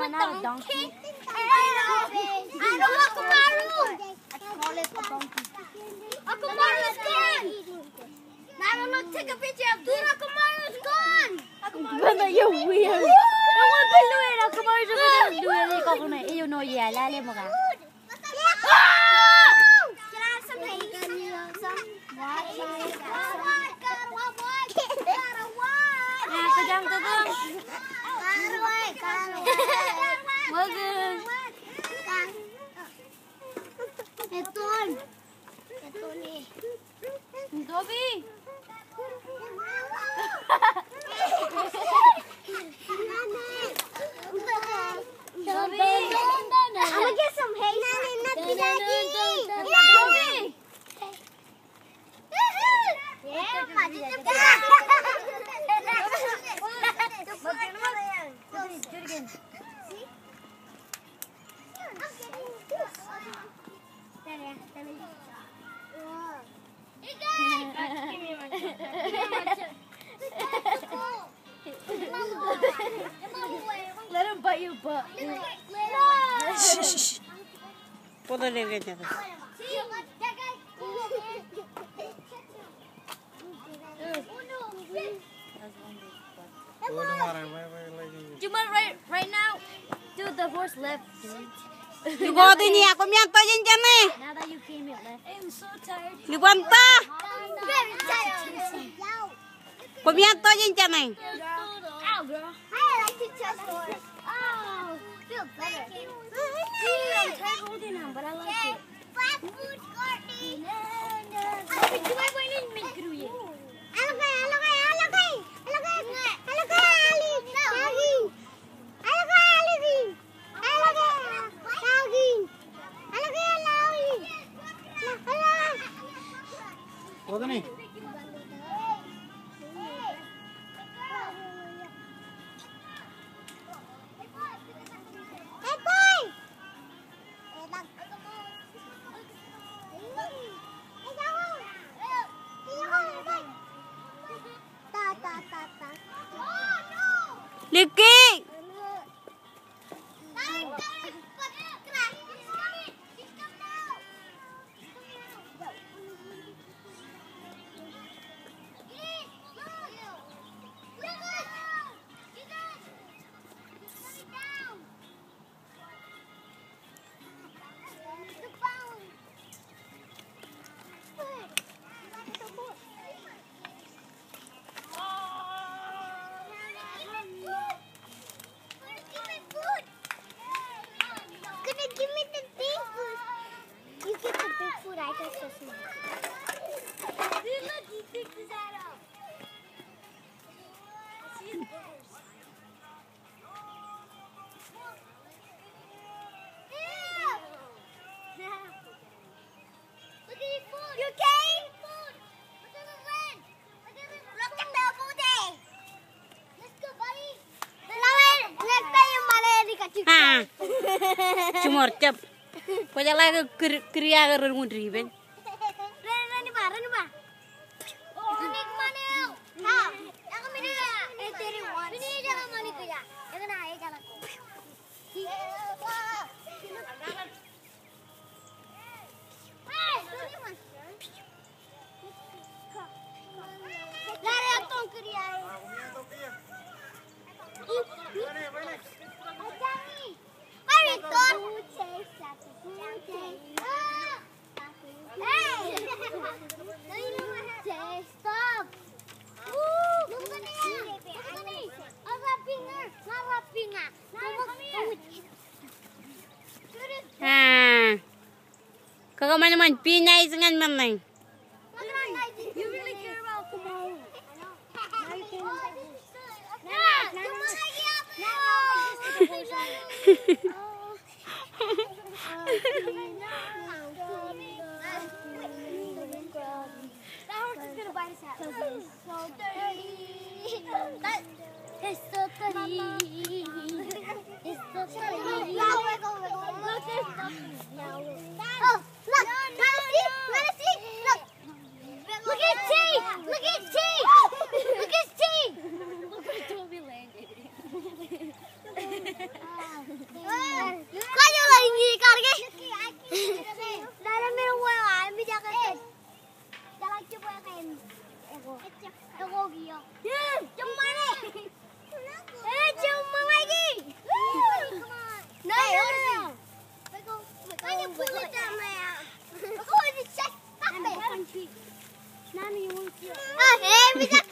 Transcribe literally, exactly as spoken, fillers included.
Not a donkey. I know. I know a Kamaru. I call it a donkey. A Kamaru is gone. Not a, take a picture of Dura. Kamaru is gone. Bana, you're weird. Ewi, ewi, no, yeah, lale ṃōk. Eton. Eton e. Toby. Toby. I'm gonna get some hay. Toby. Let him bite your butt. Pull the leg in there. Jumal, right, right now, do the horse left. Lubwaan ta, koṃeañ tọjin jāne. Now that you came in left. I am so tired. Lubwaan ta. I'm very tired. Koṃeañ tọjin jāne. Ow, girl. I like to touch the horse. Oh, feel better. Dude, I'm tired holding him, but I like it. Fast food, Courtney. Alokai, alokai, alokai, alokai. Alokai, alokai, alokai, alokai. Liki. Gonna give me the big food. You get the big food, I get the small food. Look, he picked his head up. See his boogers. Look at your food. You came? Look at the red. Look at the red. Look at the booty. Let's go, buddy. Ah. Jiṃor jab. Kwōjeḷā ke kūr, kūr iọkwe ren wōn ri ippān. Ren, ren iba, ren iba. Ah. Kakōṃanṃan, be nice ñan men ṇe. That horse is gonna bite his hat. So dirty. That is so dirty. It's so dirty. Look, there's nothing. Oh, look. Let us see. Let us see. Look. Look at T. Look at T. Look at T. Look where Toby landed. Kajoor ḷe iññe kar ke. Nana men wōt a mijak ke. Eo, jọṃṃan e. E, jọṃṃan e. No, no, no. Ah, e, mijak